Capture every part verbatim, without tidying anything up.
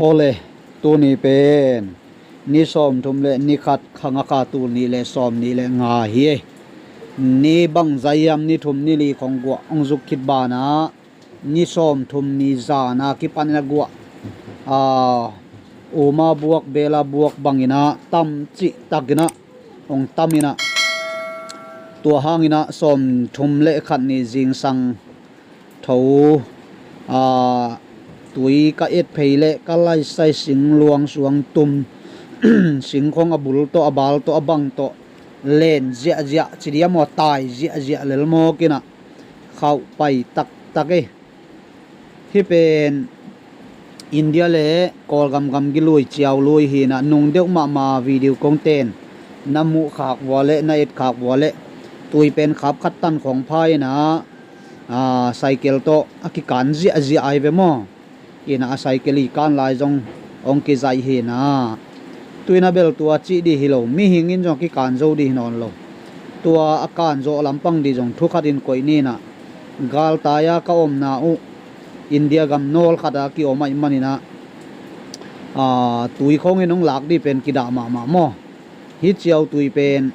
Awle, tuni pen ni sawmthum le ni khat, kha nga kha tul nih le sawmnih le nga hi. Ni bangzah hiam, ni thum ni li khong guah hong zuk khit banah ni sawmthum ni zana kipanin a guah, a, uma buak bela buak banginah tamcih takinah hong taminah, tua hanginah sawmthum le khat ni zingsang tho, a, tui ka et phei le ka laisai sing luang suang tum, sing khong a bul tawh, a bal tawh, a bang tawh len ziahziah ci diam aw, tai ziahziah lel mawkinah khauh pai taktak e. Hih pen India le Kawlgam gamgi lui, ciau lui hinah, nung deuh mahmah video kong ten na muh khak vua le na et khak vua le, tui pen khap khat tan khong pha inah, a, cycle tawh a kikan ziahziah ai ve maw. Inah a cycle i kan lai zong hong kizaih hinah, tuina bel tua cih dih hi lo, mihing in zong kikan zo dih hi nawn lo. Tua a kan zawh lampang dih zong thu khatin koih ninah, galtai-a ka omna uh India gam nawl khata kiom ahih maninah, a, tui khongin hong lak dih pen kidah mahmah maw. Hih ciau tui pen,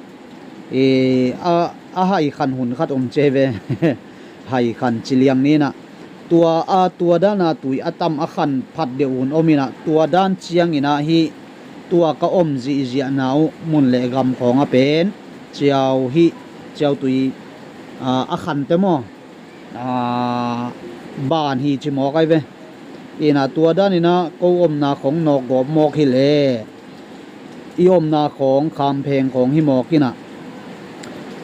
e, a, a hai khan hun khat om ci ve. Hai khan ci liang ninah, tua a, tua dana tui a tam a khan phat deuh hun ominah, tua dan cianginah hih tua ka om zihziahna uh mun le gam khawng a pen ciau hih ciau tui, a, a khante maw, a, ban hi ci mawk ai ve. Inah tua daninah ko omna khong nawkgawp mawk hi le, i omna khong khampheng khong hi mawkinah,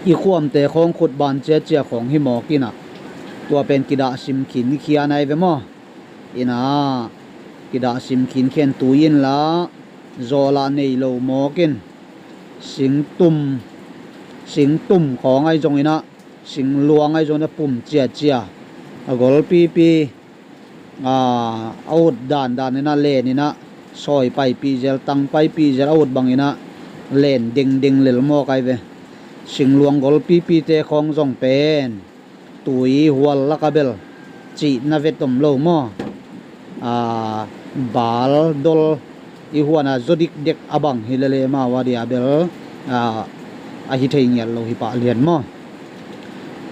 i khuamte khong khutban ciacia khong hi mawkinah, tua pen kidah sim khin khian ai ve maw. Inah kidah sim khin khian tui inla, zawlah nei lo mawkin, singtum, singtum khawng ai zonginah, singluang ai zonginah pum ciacia, a golpipi, a, a ut dandaninah leninah sawi paipih zel, tang paipih zel, a ut banginah len dingding lel mawk ai ve. Singluang golpipite khawng zong pen tui hual laka bel cihna vet om lo maw. A, bal dol i huana zaw dikdek a bang hi lele mau a dia bel, a, a hi thei ngiat lo hi pah lian maw.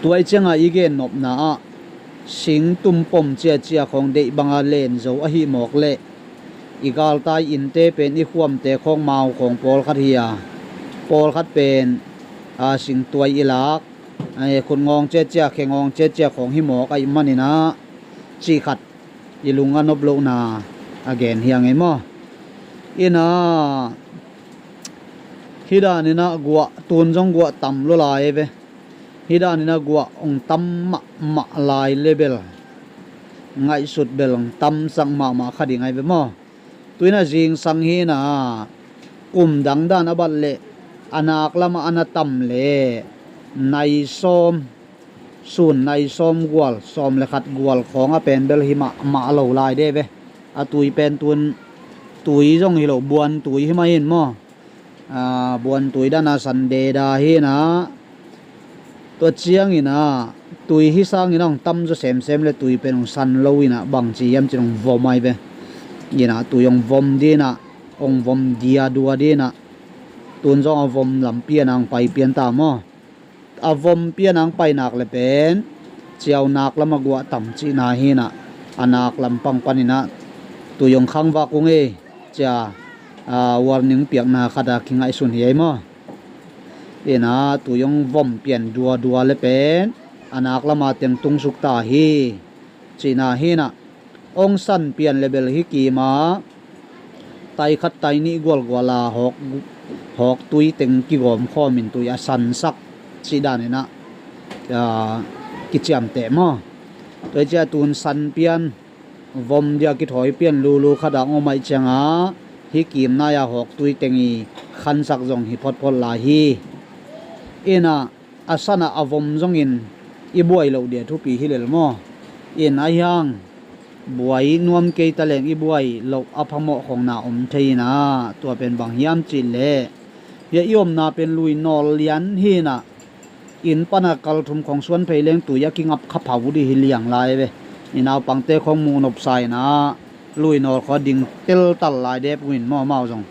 Tua i cianga i gen nopna ah singtum pom ciacia khawng deih banga len zo ahi mawk leh, i galtai innte pen i khuamte khawng mau khawng pawlkhat hi a, pawlkhat pen, a, singtuai i lak, a, khutngawng ciacia, khengawng ciacia khawng hi mawk ahih maninah cih khat i lung a nop lohna a gen hi a ngei maw. Inah hih daninah guah tun zong guah tam lua lai ve. Hih daninah guah hong tam mahmah lai le bel, ngaihsut bel hong tamsak mahmah kha ding ai ve maw. Tuinah zingsang hinah kum dangdan a bat leh a nak lamah a na tam leh nai sawm, sun nai sawm gual, sawm le khat gual khawng a pen bel hi mahmah lo lai de ve. A tui pen tun tui zong hi lo, buan tui hi mah in maw. A, buan tui dana san deda hinah, tua cianginah tui hi sanginah hong tam zaw semsem le tui pen hong san lo inah bangci hiam cin hong vom ai ve. Inah tui hong vom dinah, hong vom diadua dinah, tun zong a vom lampi a nang pai pian ta maw. A vom pian ang pai nak le pen ciau nak lama guah tam cihna hinah, a nak lampang paninah tui hong khangvak ung ei cia, a, warning piakna khata kingaihsun hi ei maw. Inah tui hong vom pian duadua le pen a nak lama teng tungsuk ta hi cihna hinah, hong san pian le bel hi kima tai khat tai nih gualguala hawk, hawk tui teng kigawm khawmin tui a sansak cih daninah, a, kiciamteh maw. Tua i cia tun san pian, vom dia kithawi pian lulu khata hong om ahih cianga hih kimnai-a hawk tui teng i khansak zong hi photphot lai hi. Inah a sanah a vom zongin i buai loh dia thupi hi lel maw. In ahi hang buai nuam kei taleng i buai loh a phamawh khawng na om thei inah, tua pen bang hiam cih leh, hia i omna pen lui nawl lian hinah, inn pana kal thum khawng suan phei leng tui a kingap kha pha uh dih hi liang lai ve. I naupangte khawng muh nopsa inah Lui nawl khua ding teltal lai dep uh in maw, amau zong.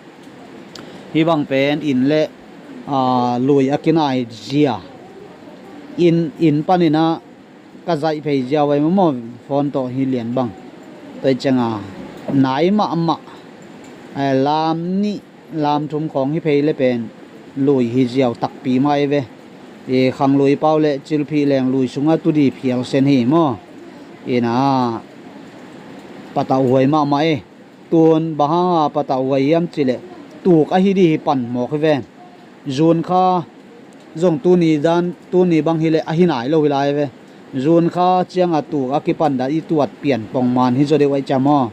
Hih bang pen inn le, aa, lui a kinai zia. Inn, inn panin ah ka zaih phei ziau ai maw, phone tawh hi lian bang. Tua hi ciangin nai mahmah, eh, lam nih, lam thum khawng hi phei le pen lui hi ziau takpi mah hi ve. I khang lui pau le cilphih leng lui sungah tudi phial sen hi maw. Ina patauhuai mahmah e. Tun bang hanga patauhuai hiam cih leh tuk ahi dih hi pan mawk hi ve. Zun kha zong tuni dan, tuni bang hi leh ahi nai lo hi lai ve. Zun kha cianga tuk a kipan dah i tuat pian pongman hi zaw deuh aih ciam aw.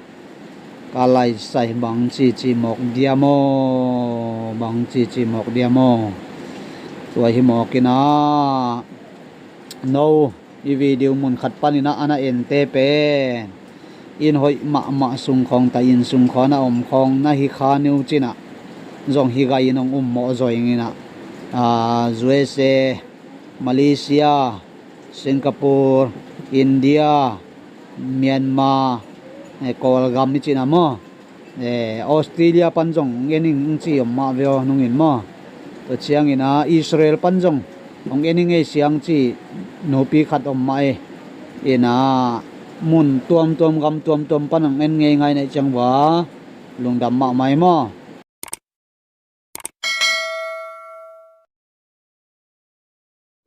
Ka laisai bang cici mawk diam aw, bang cici mawk diam aw. Tua hi mawk ina. No, i video mun khat panin ah a na ente pen inn hoih mahmah sung khawng, ta inn sung khawng a na om khawng na hi kha ni uh cin ah zong hi gai in hong um mawh zaw ing ina. Ah, U S A, Malaysia, Singapore, India, Myanmar, eh, Kawlgam i cin ah maw. Eh, Australia pan zong hong en ing ci om mah ve aw nungin maw. Tua ciangin ah Israel pan zong hong en ing ei siang ci nupi khat om mah e. Ina mun tuamtuam, gam tuamtuam pan hong en ngei ngai na ih ciang vua lungdam mahmah hi maw.